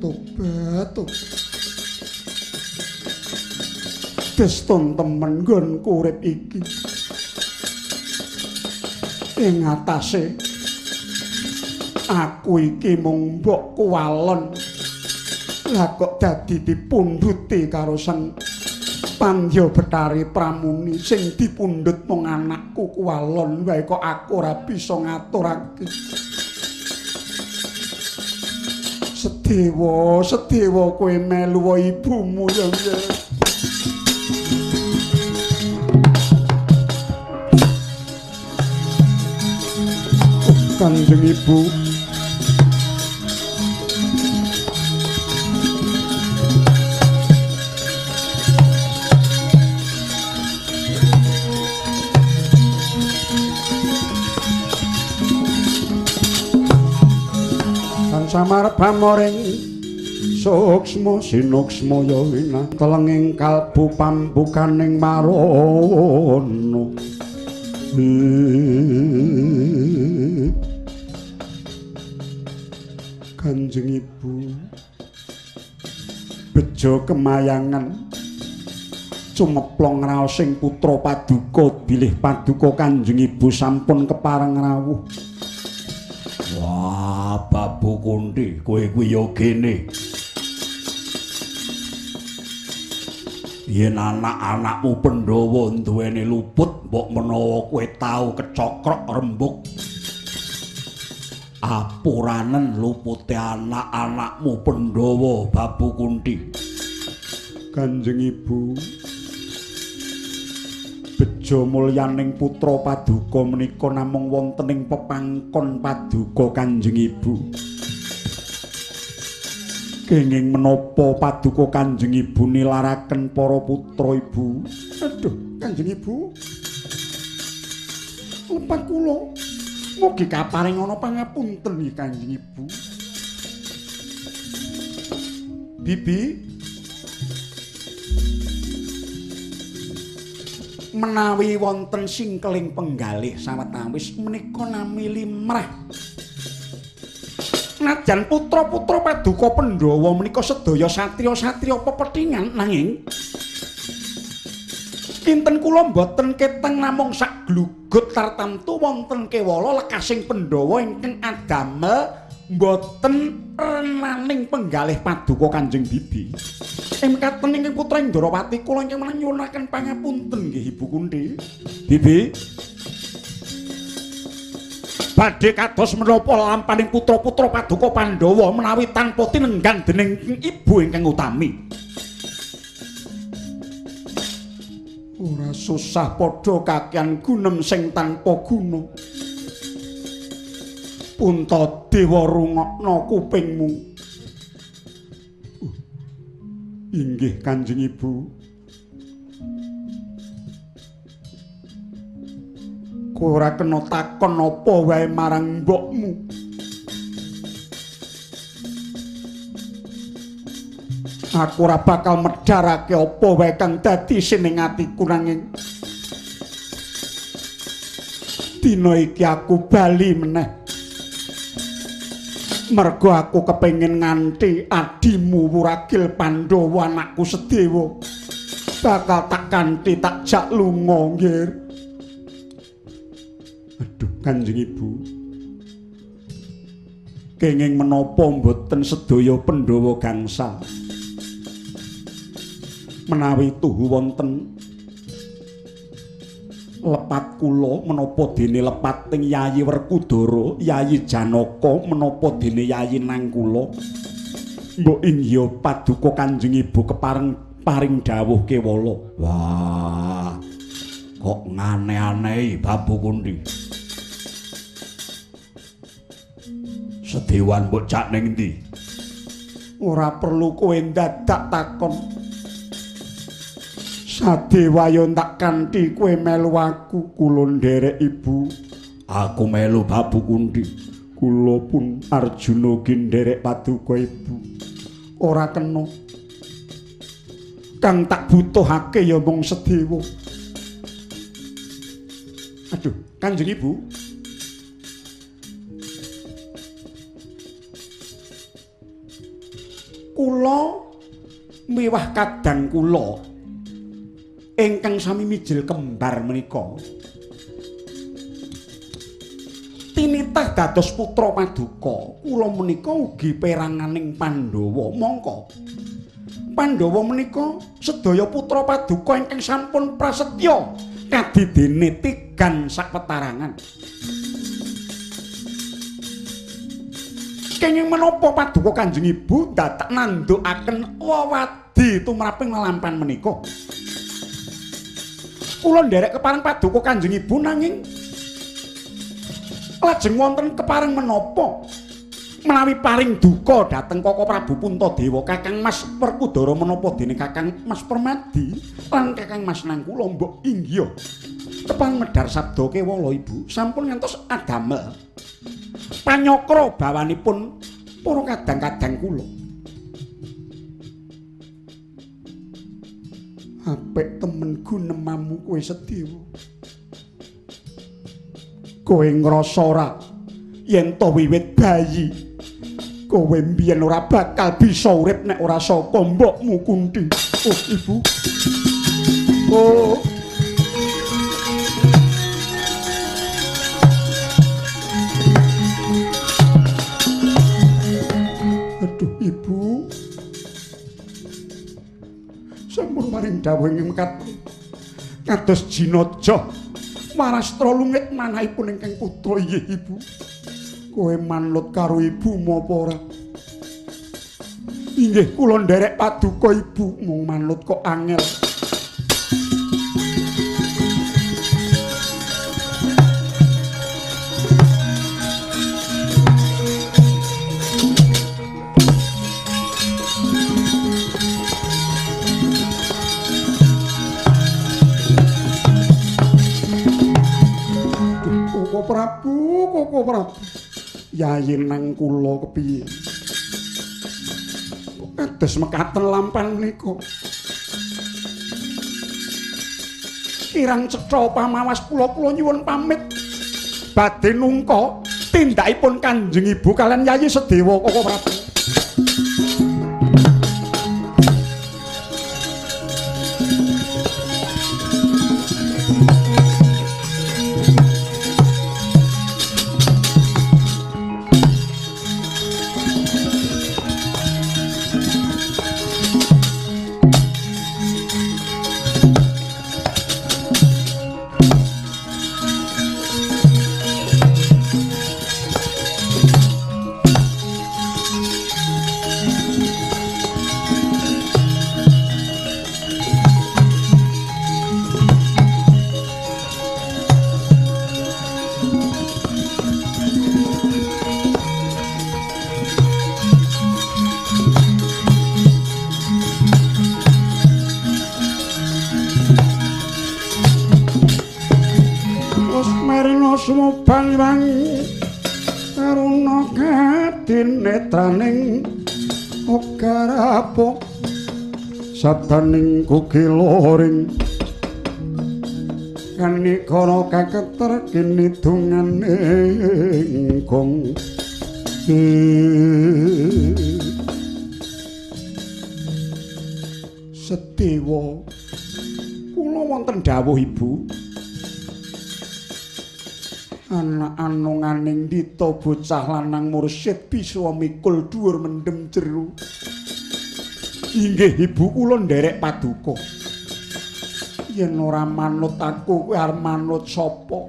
Tobat, tobat. Deston temen nggonku urip iki. Ing atase aku iki mung mbok kuwalon. Lah kok dadi dipundhuti karo Sang Pandya Betari Pramuni sing dipundhut mung anakku kuwalon wae kok aku ora bisa ngaturake. Sedewa, sedewa kowe melu ibumu ya. Kanjeng Ibu. Samar pamoring suksma sinuksma ya wina telenging kalbu pambukaning marana. Kanjeng Ibu bejo kemayangan cumeplong raosing putra paduka bilih paduka Kanjeng Ibu sampun kepareng rawuh. Wah, Babu Kunti, kowe kuwi ya gene. Yen anak-anakmu Pandhawa duweni luput, mbok menawa kowe tau kecokrok rembug. Apuranen lupute anak-anakmu Pandhawa, Babu Kunti. Kanjeng Ibu, bejo mulyaning putra paduka menika namung wonten ing pepangkon paduka Kanjeng Ibu. Kenging menapa paduka Kanjeng Ibu nilaraken para putra Ibu? Aduh, Kanjeng Ibu. Lepat kula. Mugi kaparing ana pangapunten nggih Kanjeng Ibu. Bibi, menawi wonten singkeling penggalih sawetawis menika nami limrah. Najan putra-putra paduka Pandhawa menika sedaya satriya-satriya pepethingan, nanging kinten kula mboten keteng namung sak glugut tartamtu wonten kewala lekasing Pandhawa ingkang adamel mboten renaning penggalih paduka Kanjeng Bibi. Ing mekaten ingkang putra Indrawati kula ingkang menang nyuwunaken pangapunten nggih Ibu Kunti. Bibi, badhe kados menapa lampaning putra-putra paduka Pandhawa menawi tanpa tinenggan dening ibu ingkang utami? Ora susah padha kakean gunem sing tanpa guna. Puntadewa rungokno kupingmu. Inggih Kanjeng Ibu. Kowe ora kena takon apa wae marang mbokmu. Aku ora bakal medharake apa wae kang dadi sining atiku, nanging dina iki aku bali meneh. Mergo aku kepengin nganti adimu Wuragil Pandhawa anakku Sedewa bakal tak kanthi tak jak lunga nggih. Aduh Kanjeng Ibu, kenging menapa mboten sedaya Pandhawa gangsal menawi tuhu wonten lepat kula, menapa dene lepating Yayi Werkudara, Yayi Janaka, menapa dene Yayi Nangkula, mbok inggih paduka Kanjeng Ibu kepareng paring dawuh kewala. Wah, kok ngane-anehi Babu Kunti. Sedewan mbok cak ning endi? Ora perlu kowe ndadak takon. Sadewa yo tak kanthi kowe melu aku, kula nderek Ibu. Aku melu Babu Kunti. Kula pun Arjuna ki nderek paduka Ibu. Ora kena. Kang tak butuhake ya mung Sedewa. Aduh, Kanjeng Ibu. Kula miwah kadang kula ingkang sami mijil kembar menika tinitah dados putra paduka. Kula menika ugi peranganing Pandhawa. Mongko Pandhawa menika sedaya putra paduka ingkang sampun prasetya kadidene tigan sakpetarangan. Kenging menapa paduka Kanjeng Ibu dadak nandukaken wewadi tumraping lelampan menika? Kula nderek kepareng paduka Kanjeng Ibu nanging lajeng wonten kepareng menapa menawi paring duka dhateng Koko Prabu Puntadewa, Kakang Mas Werkudara menapa dene Kakang Mas Permadi lan Kakang Mas Nangkula mbok inggih kepareng medhar sabda kewala Ibu sampun ngantos adamel panyakra bawanipun para kadang-kadang kula. Apik temen gunemamu kowe Sedewa. Kowe ngrasa ora yen to wiwit bayi kowe mbiyen ora bakal bisa urip nek ora saka mbokmu Kunti. Oh Ibu. Oh. Aduh Ibu. Sampun paring dawuh ing mekaten kados jinaja warastra lungit manahipun ingkang putra. Inggih Ibu. Kowe manut karo ibumu apa ora? Inggih kula nderek paduka Ibu, mung manut kok angel. Koko Prabu, Koko Prabu. Yayi nang kula kepiye? Kok kados mekaten lampan menika? Kirang cetha pamawas kula, kula nyuwun pamit badhe nungka tindakipun Kanjeng Ibu kalian Yayi Sedewa Koko Prabu. Banyuwangi karuna kadinetraning ogarapo sabdaning kukiloring kanikara kaketer kinidunganing gong. Sedewa kula wonten dawuh Ibu. Anak anonganing dita bocah lanang mursyid bisa mikul dhuwur mendem jero. Inggih Ibu kula nderek paduka. Yen ora manut aku kowe arep manut sapa?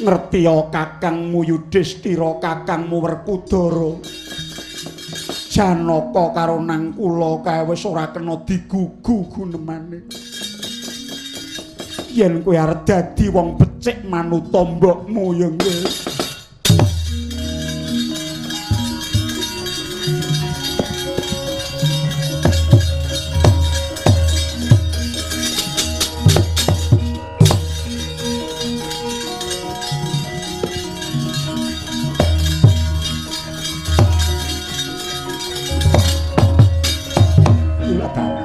Ngertiya Kakangmu Yudhistira, Kakangmu Werkudara. Janaka karo Nangkula kae wis ora kena digugu gunemane. Yen kowe arep dadi wong becik manut mbokmu ya nggih.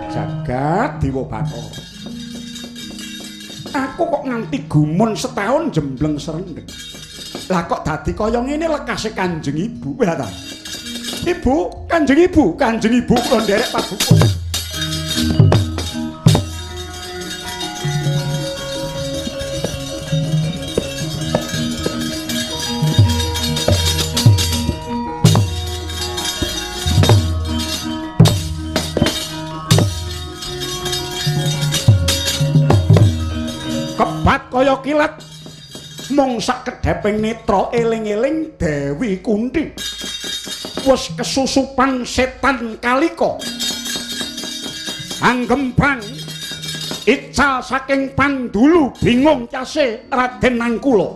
Jagat Dewa Bathara. Aku kok nganti gumun setahun jembleng serendeng. Lah kok dadi kaya ngene lekase Kanjeng Ibu. Lha ta. Ibu, Kanjeng Ibu kula nderek paduka. Kebat kaya kilat mung sak kedheping netra eling-eling Dewi Kunthi. Wis kesusupan setan kalika. Anggemprang ical saking pandulu bingung case Raden Nangkula.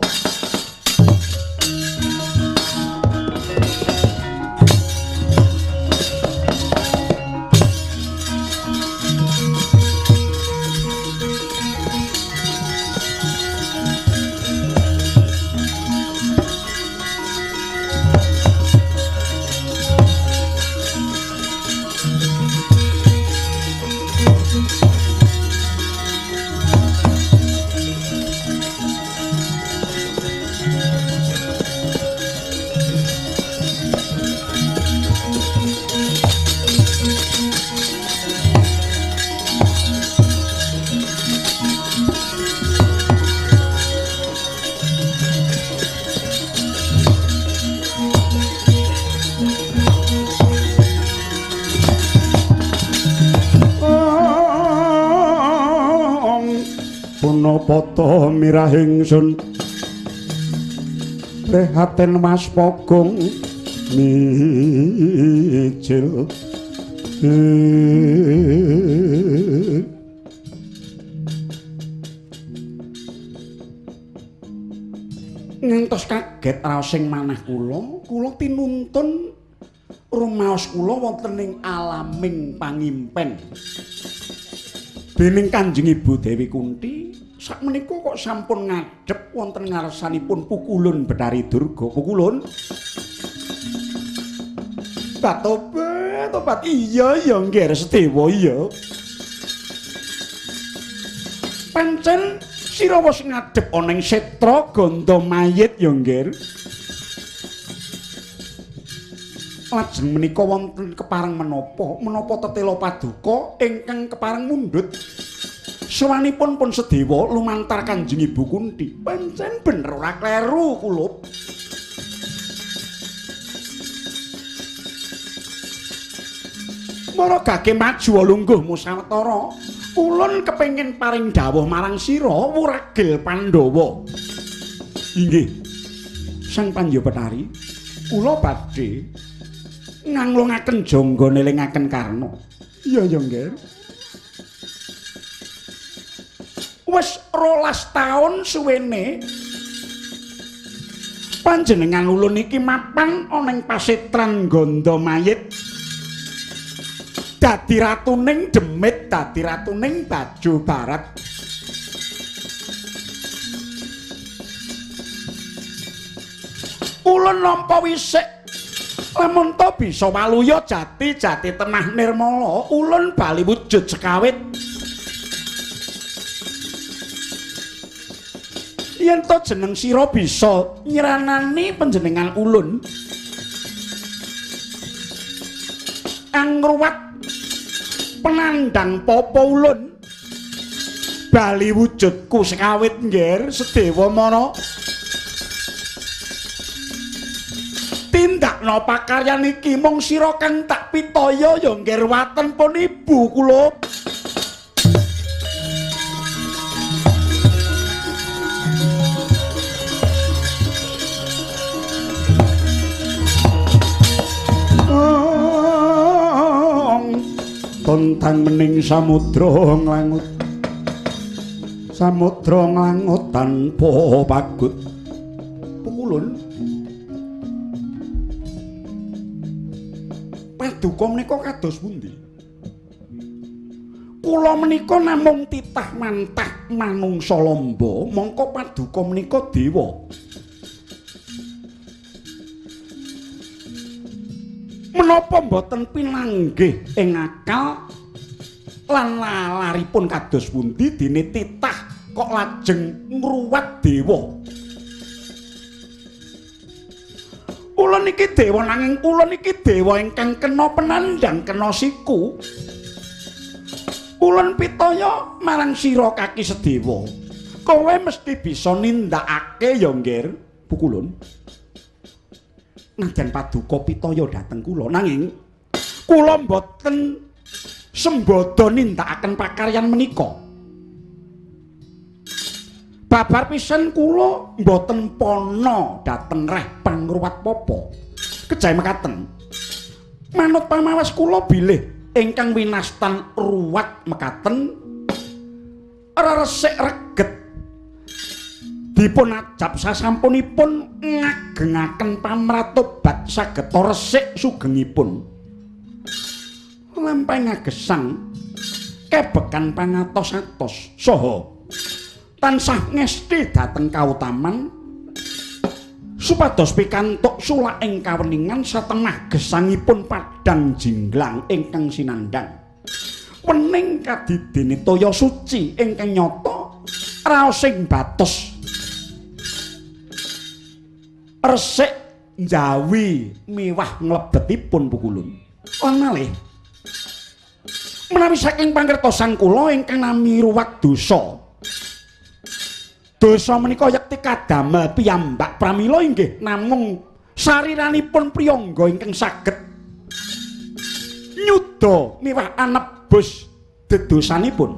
Punapa mirah ingsun prihatin Mas Pogong mijil. Ngantos kaget raosing manah kula, kula tinuntun rumaos kula wonten ing alaming pangimpen dening Kanjeng Ibu Dewi Kunthi. Sakmenika kok sampun ngadhep wonten ngarsanipun Pukulun Bathari Durga. Pukulun. Tobat, tobat. Iya ya nggih Sedewa iya. Pancen sira wis ngadhep ana ing setra ganda mayit ya nggih. Lajeng menika wonten kepareng menapa? Menapa tetela paduka ingkang kepareng mundhut? Sowanipun pun Sedewa lumantar Kanjeng Ibu Kunthi. Pancen bener ora kleru kulup. Mara gage maju lungguh musawetara. Ulun kepengin paring dawuh marang sira wuragil Pandhawa. Inggih. Sang Pandya Bathari, kula badhe nganglungaken jangga nelingaken Karna. Iya ya nggih. Wis 12 taun suwene panjenengan ulun iki mapan ana ing pasetran ganda mayit. Dadi ratuning demit, dadi ratuning Bajo Barat. Ulun nampa wisik lamun ta bisa waluya jati-jati tenah nirmala, ulun bali wujud sekawit. Yen to jeneng sira bisa nyranani panjenengan ulun angruwat penandang papa ulun bali wujudku sekawit nggih Sedewa Mara. Tindakna pakaryan iki mung sira kang tak pitaya ya nggih waten pun ibu kula. Tontang mening samudra nglangut, samudra nglangut tanpa pagut. Pukulun paduka menika kados pundi? Kula menika namung titah mantah manungsa lamba, mongko paduka menika dewa. Menapa mboten pinanggih ing akal lan lalaripun kados pundi dene titah kok lajeng ngruwat dewa? Ulun iki dewa nanging ulun iki dewa ingkang kena penandang kena siku. Ulun pitaya marang sira Kaki Sedewa. Kowe mesti bisa nindakake ya, Nggir. Pukulun. Najan paduka pitaya dhateng kula nanging kula mboten sembada nindakaken pakaryan menika. Babar pisan kula mboten pana dhateng reh pangruwat papa. Kejahe mekaten. Manut pamawas kula bilih ingkang winastan ruwat mekaten reresik reget dipun ajab sasampunipun ngagengaken pamratobat sageta resik sugengipun. Lampah ngagesang kebekan pangatos-atos saha tansah ngesti dhateng kautaman supados pikantuk sulaking kaweningan satemah gesangipun padhang jinglang ingkang sinandhang wening kadidene toya suci ingkang nyata raosing batos resik njawi miwah nglebetipun pukulun. Lan malih menawi saking pangertosan kula ingkang nami ruwat dosa, dosa menika yekti kadamel piyambak pramila inggih namung sariranipun priyangga ingkang saged nyuda miwah anebus dedosanipun.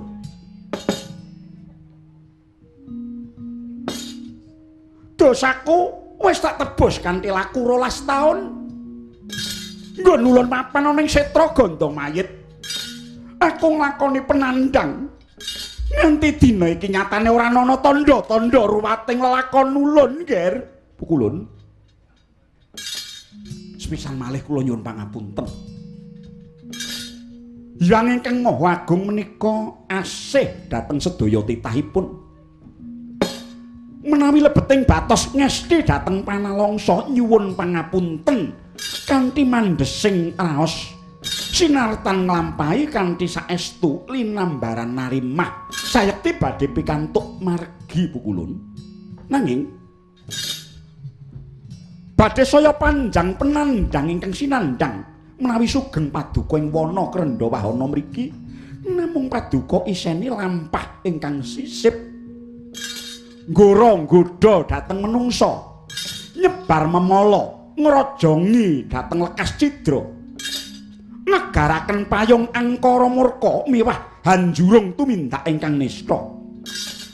Dosaku wis tak tebus kanthi laku 12 taun nggon ulun mapan ana ing setra gandong mayit. Aku nglakoni penandang nganti dina iki nyatane ora ana tandha-tandha ruwating lelakon ulun, Nger. Pukulun. Sepisan malih kula nyuwun pangapunten. Hyang ingkang Maha Agung menika asih dhateng sedaya titahipun. Menawi lebeting batos ngesti dhateng panalangsa nyuwun pangapunten kanthi mandhesing raos sinartan nglampahi kanthi saestu linambaran narimah sayekti badhe pikantuk margi pukulun. Nanging badhe saya panjang penandang ingkang sinandang menawi sugeng paduka ing wana Krendha Wahana mriki namung paduka iseni lampah ingkang sisip nggora nggodha dhateng menungsa nyebar memala ngrajongi dhateng lekas cidra negaraken payung angkara murka miwah hanjurung tumindak ingkang nista.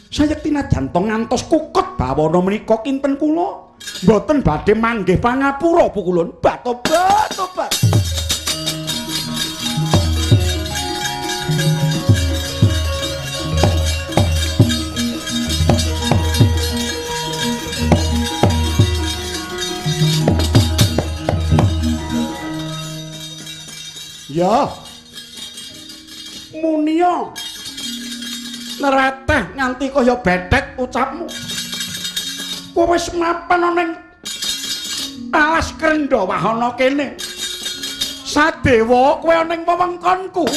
Sayekti najan to ngantos kukut bawana menika kinten kula mboten badhe manggih pangapura pukulun. Batobat tobat. Ya. Munia. Nereteh nganti kaya bethek ucapmu. Kowe wis mapan ana ing alas Krendha Wahana kene. Sadewa kowe ana ing wewengkonku.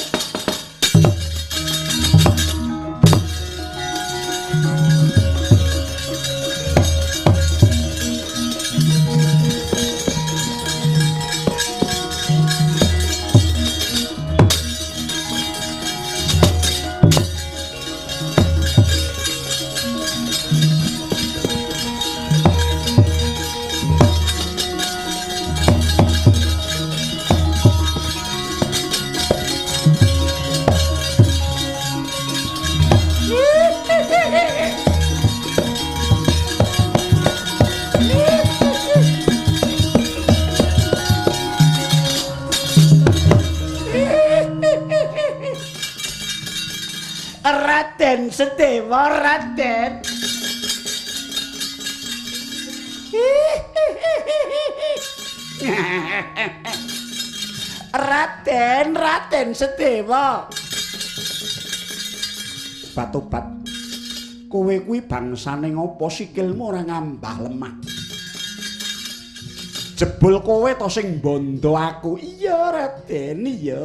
Raden Sedewa, Raden. Raden, Raden Sedewa. Batobat. Kowe kuwi bangsane ngopo sikilmu ora ngambah lemah? Jebul kowe to sing bondo aku. Iya, Raden, iya.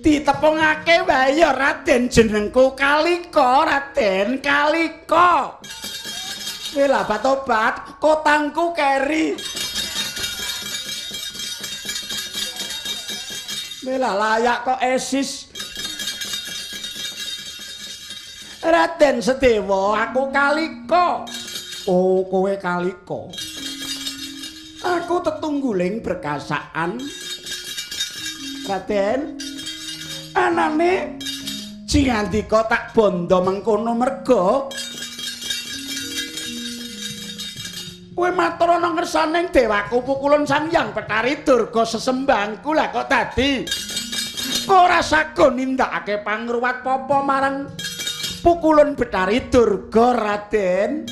Ditepungake wae ya Raden, jenengku Kalika, Raden Kalika. Kowe lah batobat, kotangku keri. Kowe lah layak kok esis. Raden Sedewa, aku Kalika. Oh, kowe Kalika. Aku tetungguling berkasaan. Raden, anane jingandika tak bondo mengkono merga kowe matur ana ngersaning dewaku pukulun Sang Hyang Bathari Durga sesembangku lah kok dadi ora sago nindakake pangruwat papa marang pukulun Bathari Durga. Raden,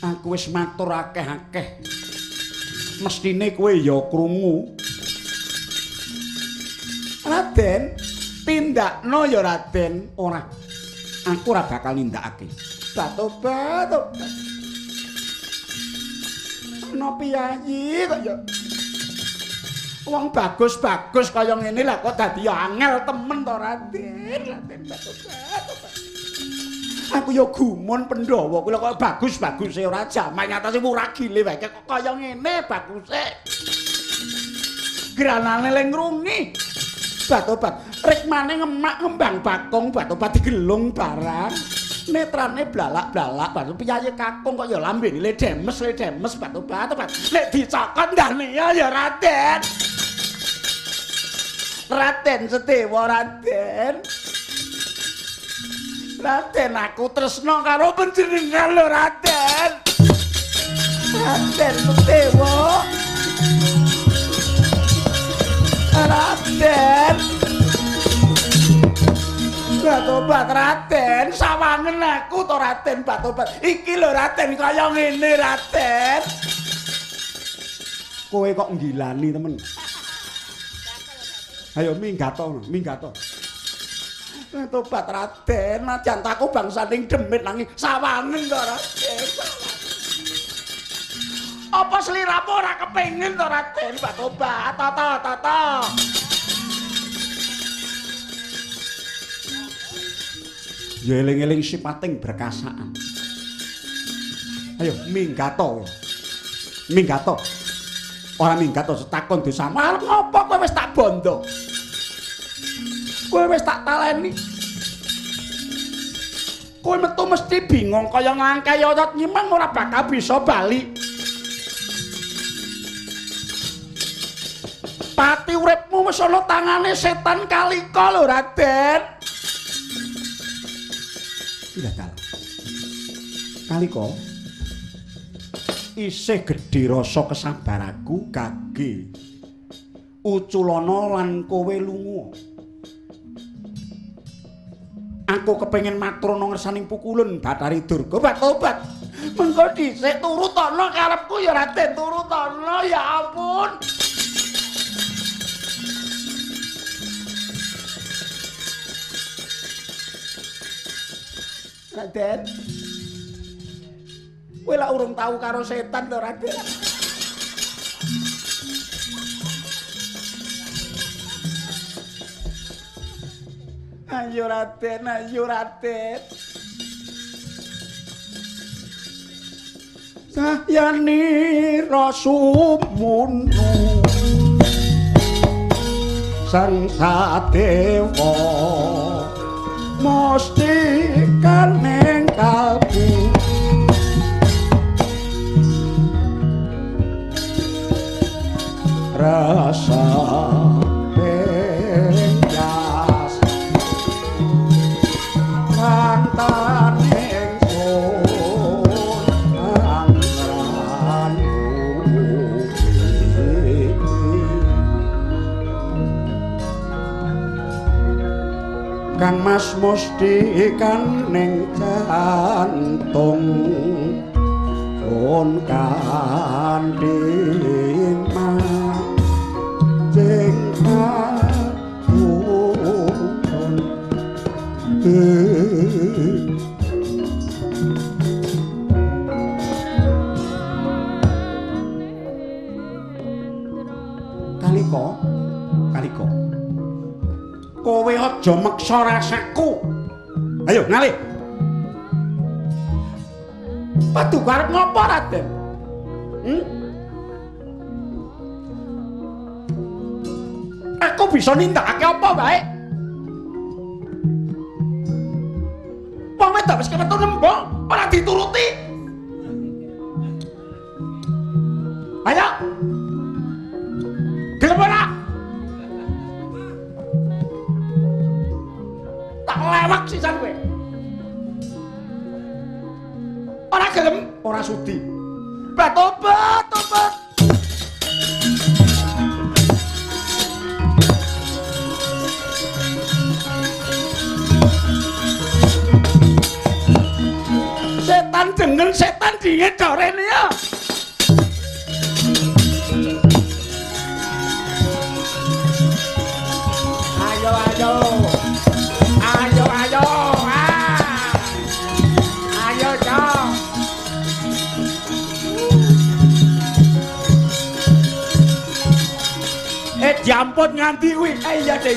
aku wis matur akeh-akeh, mestine kowe ya krungu. Raden, tindakno ya Raden. Ora, aku ora bakal nindakake. Batobat, tobat. Ana piyayi kok ya wong bagus-bagus kaya ngene lah kok dadi ya angel temen to Raden. Raden batobat, tobat. Aku ya gumun Pandhawa kuwi kok bagus-baguse ora jaman nyatase muragile wae kok kaya ngene baguse. Granane le ngrungi. Batobat, rikmane ngemak ngembang bakung, batobat digelung barang. Netrane blalak-blalak, batu piyayi kakung kok ya lambene le demes, batobat, tobat. Nek dicokot ndane ya Raden. Raden Sedewa, Raden. Raden, aku tresna karo panjenengan lho Raden. Raden Sedewa. Raden. Batobat Raden, sawangen aku to Raden batobat. Iki lho Raden kaya ngene Raden. Kowe kok nggilani temen. Ayo minggato, minggato. Tobat Raden, najan aku bangsaning demit nanging sawangen to Raden. Apa sliramu ora kepengin to Raden batobat, tata tata. Ya eling-eling sipating berkasaan. Ayo minggato. Minggato. Ora minggato takon dosamu. Arep ngopo kowe wis tak bondo? Kowe wis tak taleni. Kowe metu mesti bingung kaya nglangkai oyot nyimeng ora bakal bisa bali. Pati uripmu wis ana tangane setan Kalika lho Raden. Tidak dalah. Kalika isih gedhe rasa kesabaraku kage uculana lan kowe lunga. Aku kepengin matur ana ngersaning pukulun Bathari Durga. Tobat. Mengko dhisik turutana karepku ya Raden, turutana ya ampun. Raden, kowe lak urung tau karo setan to Raden. Ayo Raden, ayo Raden. Sahyani rasumunu Sang Sadewa mesti kaneng kalbu rasa penjas rantaning sun angran. Kang Mas mesti kaning jantung pun kanthi majing pun. Kalika, Kalika, kowe aja meksa rasaku. Ayo ngalih. Paduka arep ngopo, Raden? Aku bisa nindakake apa wae. Wong wedok wis kemetu nembung, ora dituruti. Ayo. Gelem ora? Tak lewek sisan kowe. Ora gelem, ora sudi. Batobat, tobat. Setan jeneng setan dingin dorene ya. Ayo ayo. Ayo ayo. Ah. Ayo yo. Diampun nganti kuwi. Iya, Ding.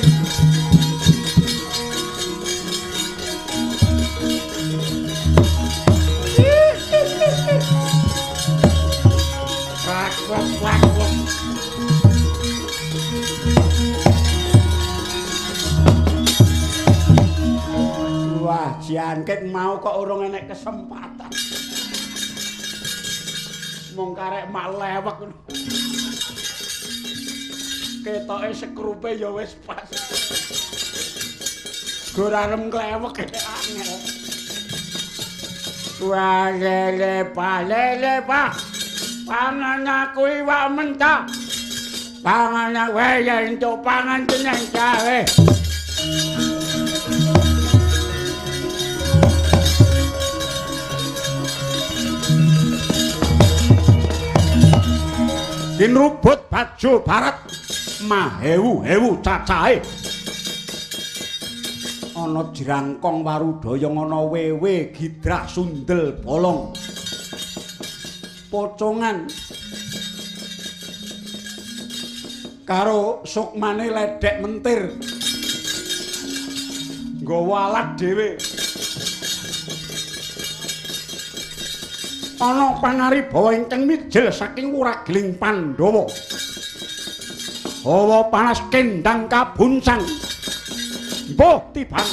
Wah, jangkit mau kok urung enek kesempatan. Mung karek mak lewek. Ketoke sekrupe ya wis pas. Gor arem klewek angel. Wah, lele pa, lele pa. Pangan aku iwak mentah. Pangan aku ya entuk pangan jeneng gawe. Kinrubut baju barat mahewu-hewu cacahe. Ana jrangkong warudaya ana wewe gidrah sundel bolong. Pocongan karo sukmane ledek mentir. Nggawa alat dhewe. Ana pangaribawa ingkang mijil saking wurageling Pandhawa. Hawa panas kendang kabuncang. Mbuh tiban.